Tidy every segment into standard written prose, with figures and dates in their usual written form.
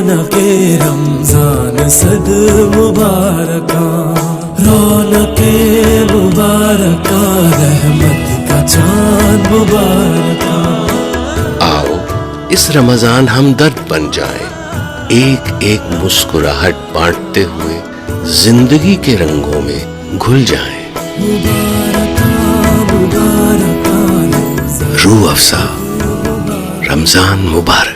रौनके रमज़ान सद मुबारका, रौनके मुबारका, रहमत का चांद मुबारका। आओ इस रमजान हम दर्द बन जाएं, एक एक मुस्कुराहट बांटते हुए जिंदगी के रंगों में घुल जाएं। मुबारका मुबारका रोज़ा रूह अफजा रमजान मुबारक।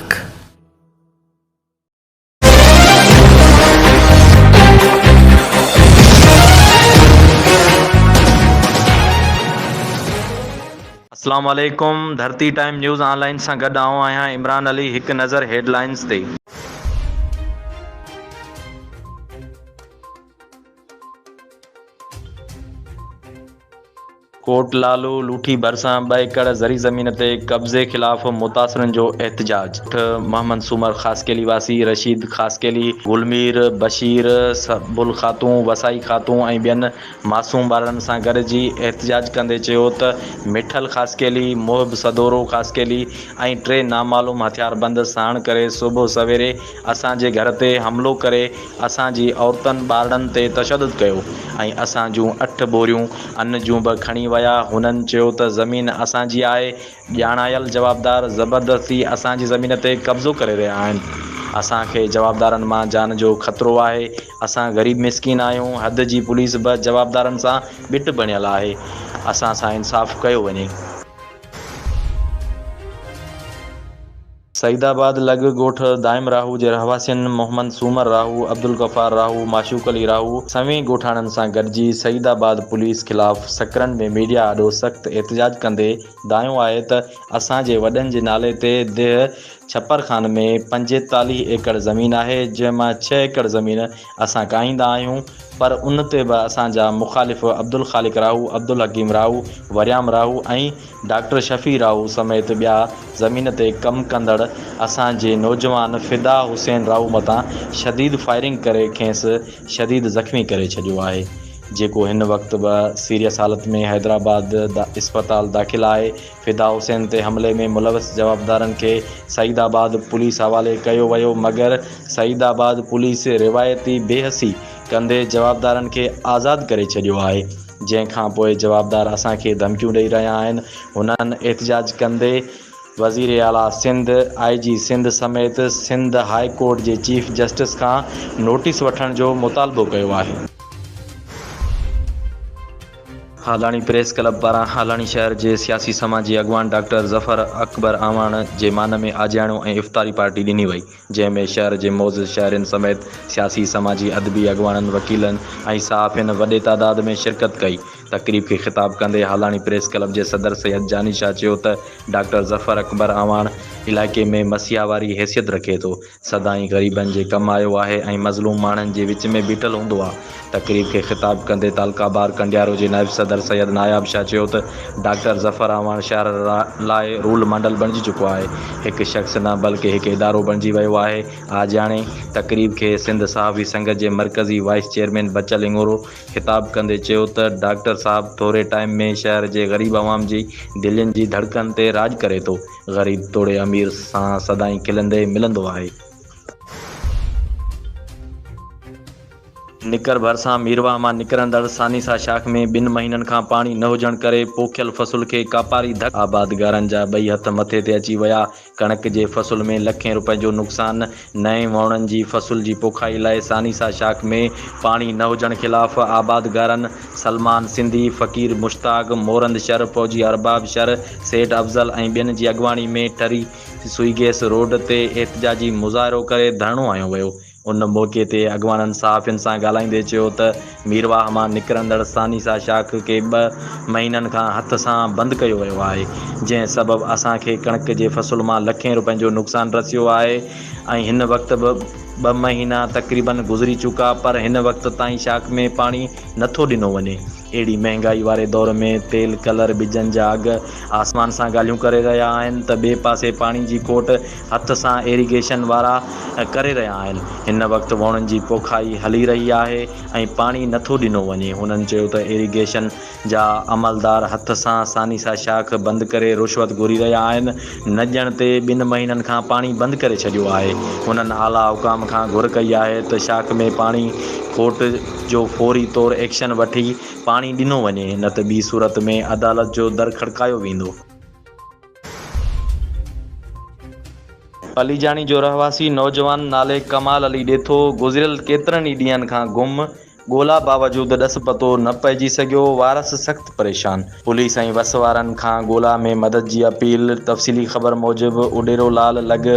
اسلام عليڪم ڌرتي ٽائيم نيوز آن لائين سان گڏ آئون آهيان عمران علي هڪ نظر هيڊلائنز تي. ڪوٽ لالو لوٺي ڀرسان ٻه ايڪڙ زرعي زمين تي قبضي خلاف متاثرن جو احتجاج. محمد سومر خاصخيلي واسي رشيد خاصخيلي، گل مير، بشير، سبل خاتون، وسائي خاتون ۽ ٻين معصوم ٻارڙن سان گڏجي احتجاج ڪندي چيو ته مٺل خاصخيلي، محب سدورو خاصخيلي ۽ ٽي نامعلوم هٿياربند ساڻ ڪري صبح سويري اسان جي گهر تي حملو ڪري اسان جي عورتن ٻارڙن تي تشدد ڪيو ۽ اسان جون اٺ ٻوريون ان جون به کڻي ويا، هنن چيو ته زمين اسان جي آهي، ڄاڻايل جوابدار زبردستي اسان جي زمين تي قبضو ڪري رهيا آهن، اسان کي جوابدارن مان جان جو خطرو آهي، اسان غريب مسڪين آهيون، حد جي پوليس به جوابدارن سان ٻٽ بڻيل آهي، اسان سان انصاف ڪيو وڃي. سعيد آباد لڳ ڳوٺ دائم راهو جي رهواسين محمد سومر راهو، عبدالغفار راهو، معشوق علي راهو سوين ڳوٺاڻن سان گڏجي سعيد آباد پوليس خلاف سڪرنڊ ۾ ميڊيا آڏو سخت احتجاج ڪندي دانهيو آهي ته اسان جي وڏن جي نالي تي ديهه ڇپر خان ۾ 45 ايڪڙ زمين آهي جنهن مان ڇهه ايڪڙ زمين اسان ڪاهيندا آهيون پر ان تي به اسان جا مخالف عبدالخالق راهو، عبدالحڪيم راهو، وريام راهو ۽ ڊاڪٽر شفيع راهو سميت ٻيا زمين تي ڪم ڪندڙ اسان جي نوجوان فدا حسين راهو مٿان شديد فائرنگ ڪري کيس شديد زخمي ڪري ڇڏيو آهي جيڪو هن وقت به سيريس حالت ۾ حيدرآباد اسپتال داخل آهي فدا حسين تي حملي ۾ ملوث جوابدارن کي سعيد آباد پوليس حوالي ڪيو ويو مگر سعيد آباد پوليس روايتي بي حسي ڪندي جوابدارن کي آزاد ڪري ڇڏيو آهي. جنهن کان پوء جوابدار اسان کي ڌمڪيون ڏئي رهيا آهن، هنن احتجاج ڪندي وزير اعليٰ سنڌ، آء جي سنڌ سميت سنڌ هاء ڪورٽ جي چيف جسٽس کان نوٽيس وٺڻ جو مطالبو ڪيو آهي. هالاڻي پريس ڪلب پاران هالاڻي شهر جي سياسي سماجي اڳواڻ ڊاڪٽر ظفر اڪبر اعواڻ جي مان ۾ آجياڻو ۽ افطاري پارٽي ڏني وئي. جنهن ۾ شهر جي معزز شهرين سميت سياسي، سماجي، ادبي اڳواڻن، وڪيلن ۽ صحافين وڏي تعداد ۾ شرڪت ڪئي. تقريب کي خطاب ڪندي هالاڻي پريس ڪلب جي صدر سيد جاني شاهه چيو ته ڊاڪٽر ظفر اڪبر اعواڻ علائقي ۾ مسيحا واري حيثيت رکي ٿو، سدائين غريبن جي ڪم آيو آهي ۽ مظلوم ماڻهن جي وچ ۾ بيٺل هوندو آ. تقريب کي خطاب ڪندي تعلقه بار ڪنڊيارو جي نائب صدر سيد ناياب شاهه چيو ته ڊاڪٽر ظفر اعواڻ شهر لاء رول ماڊل بڻجي چڪو آهي، هڪ شخص نه بلڪه هڪ ادارو بڻجي ويو آهي. آجياڻي تقريب کي سنڌ صحافي سنگت جي مرڪزي وائيس چيئرمين بچل هڱورو خطاب ڪندي چيو ته ڊاڪٽر صاحب ٿوري ٽائيم ۾ شهر جي غريب عوام جي دلين جي ڌڙڪن تي راڄ ڪري ٿو، غريب توڙي امير سان سدائين کلندي ملندو آهي. نڪر ڀرسان ميرواهه مان نڪرندڙ سانيسا شاخ ۾ ٻن مهينن کان پاڻي نه هجڻ ڪري پوکيل فصل کي ڪاپاري ڌڪ، آبادگارن جا ٻئي هٿ مٿي تي اچي ويا، ڪڻڪ جي فصل ۾ لکين روپين جو نقصان، نئين ووڻن جي فصل جي پوکائي لاء سانيسا شاخ ۾ پاڻي نه هجڻ خلاف آبادگارن سلمان سنڌي، فقير مشتاق، مورند شر، فوجي ارباب شر، سيٺ افضل ۽ ٻين جي اڳواڻي ۾ ٺري سوئي گيس روڊ تي احتجاجي مظاهرو ڪري ڌرڻو هنيو ويو. ان موقعي تي اڳواڻن صحافين سان ڳالهائيندي چيو ته ميرواهه مان نڪرندڙ سانيسا شاخ کي ٻه مهينن کان هٿ سان بند ڪيو ويو آهي، جنهن سبب اسان کي ڪڻڪ جي فصل مان لکين روپين جو نقصان رسيو آهي ۽ هن وقت به ٻه مهينا تقريبن گذري چڪا پر هن وقت تائين شاخ ۾ پاڻي نٿو ڏنو وڃي. اهڙي مهنگائي واري دور ۾ تيل، ڪلر، ٻجن جا اگهه آسمان سان ڳالهيون ڪري رهيا آهن ته ٻئي پاسي پاڻي جي کوٽ هٿ سان ايريگيشن وارا ڪري رهيا آهن. هن وقت ووڻن جي پوکائي هلي رهي آهي ۽ پاڻي نٿو ڏنو وڃي. هنن چيو ته ايريگيشن جا عملدار هٿ سان سانيسا شاخ بند ڪري رشوت گهري رهيا آهن، نه ڏيڻ تي ٻن مهينن کان پاڻي بند ڪري ڇڏيو آهي. هنن اعليٰ حڪام عوام کان گهر ڪئي آهي ته شاخ ۾ پاڻي کوٽ جو فوري طور ايڪشن وٺي پاڻي ڏنو وڃي نه ته ٻي صورت ۾ عدالت جو در کڙڪايو ويندو. پليجاڻي جو رهواسي نوجوان نالي ڪمال علي ڏيٿو گذريل ڪيترن ئي ڏينهن کان گم، ڳولا باوجود ڏس پتو نه پئجي سگهيو، وارث سخت پريشان، پوليس ۽ وس وارن کان ڳولا ۾ مدد جي اپيل، تفصيلي خبر موجب اڏيرو لال لڳ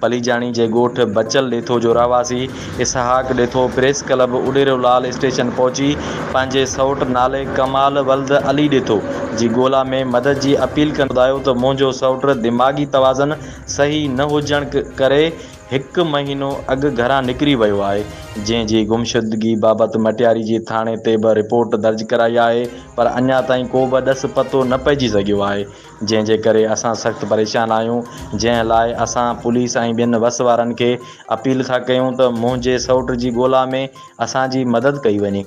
پليجاڻي جي ڳوٺ بچل ڏيٿو جو رهواسي Ishaq Detho press club Udero Lal station پهچي پنهنجي سئوٽ نالي ڪمال ولد علي ڏيٿو جي ڳولا ۾ مدد جي اپيل ڪندي ٻڌايو ته منهنجو سئوٽ دماغي توازن صحيح نه هجڻ ڪري هڪ مهينو اڳ گهران نڪري ويو آهي، جنهن جي گمشدگي بابت مٽياري جي ٿاڻي تي به رپورٽ درج ڪرائي آهي پر اڃا تائين ڪو به ڏس پتو نه پئجي سگهيو آهي، جنهن جي ڪري اسان سخت پريشان آهيون، جنهن لاء اسان پوليس ۽ ٻين وس وارن کي اپيل ٿا ڪيون ته منهنجي سئوٽ جي ڳولا ۾ اسان جي مدد ڪئي وڃي.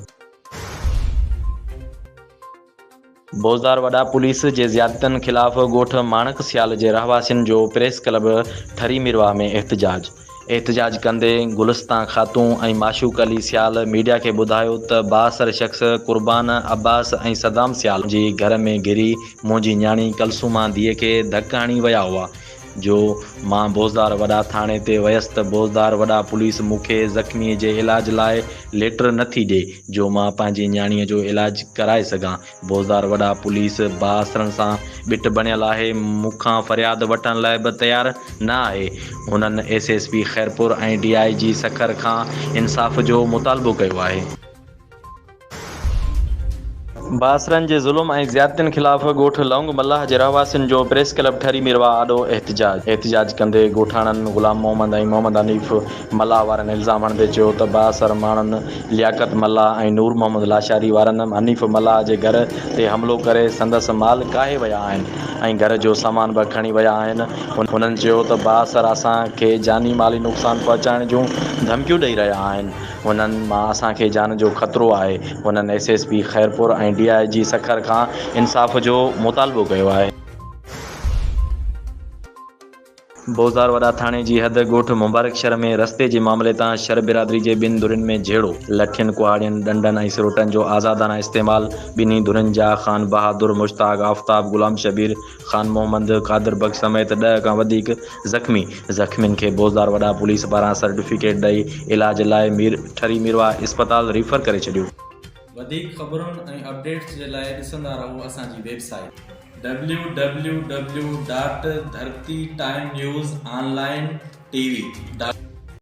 بوزدار وڏا پوليس جي زيادتين خلاف ڳوٺ ماڻڪ سيال جي رهواسين جو پريس ڪلب ٺري ميرواهه ۾ احتجاج، احتجاج ڪندي گلستان خاتون ۽ معشوق علي سيال ميڊيا کي ٻڌايو ته بااثر شخص قربان عباس ۽ صدام سيال جي گهر ۾ گهري منهنجي نياڻي ڪلثوما ڌيء کي ڌڪ هڻي ويا هئا جو مان بوزدار وڏا ٿاڻي تي ويس ته بوزدار وڏا پوليس مون کي زخمي جي علاج لاء ليٽر نه ٿي ڏي جو مان پنهنجي نياڻيء جو علاج ڪرائي سگهان. بوزدار وڏا پوليس بااثرن سان ٻٽ بڻيل آهي مون کان فرياد وٺڻ لاء به تيار نه آهي. هنن S S P Khairpur ۽ D I G Sukkur کان انصاف جو مطالبو ڪيو آهي. بااثرن جي ظلم ۽ زيادتين خلاف ڳوٺ لونگ ملاح جي رهواسين جو پريس ڪلب ٺري ميرواهه آڏو احتجاج، احتجاج ڪندي ڳوٺاڻن غلام محمد ۽ محمد حنيف ملاح وارن الزام هڻندي چيو ته بااثر ماڻهن لياقت ملاح ۽ نور محمد لاشاري وارن حنيف ملاح جي گهر تي حملو ڪري سندس مال ڪاهي ويا آهن ۽ گهر جو سامان به کڻي ويا آهن، هنن چيو ته بااثر اسان کي جاني مالي نقصان پهچائڻ جون ڌمڪيون ڏئي رهيا آهن. هنن مان اسان کي جان جو خطرو آهي. هنن S S P Khairpur ۽ D I G Sukkur کان انصاف جو مطالبو ڪيو آهي. بوزدار وڏا ٿاڻي جي حد ڳوٺ مبارڪ شھر ۾ رستي جي معاملي تان شھر برادري جي ٻن ڌرين ۾ جهيڙو، لٺين، ڪهاڙين، ڏنڊن ۽ سروٽن جو آزادانه استعمال، ٻنهي ڌرين جا خان بهادر، مشتاق، آفتاب، غلام شبير، خان محمد، قادر بخش سميت ڏهه کان وڌيڪ زخمي، زخمين کي بوزدار وڏا پوليس پاران سرٽيفڪيٽ ڏئي علاج لاء مير ٺري ميرواهه اسپتال ريفر ڪري ڇڏيو. وڌيڪ خبرن ۽ اپڊيٽس جي لاء ڏسندا رهو اسان جي website. W W W dot Dharti time news online T V dot.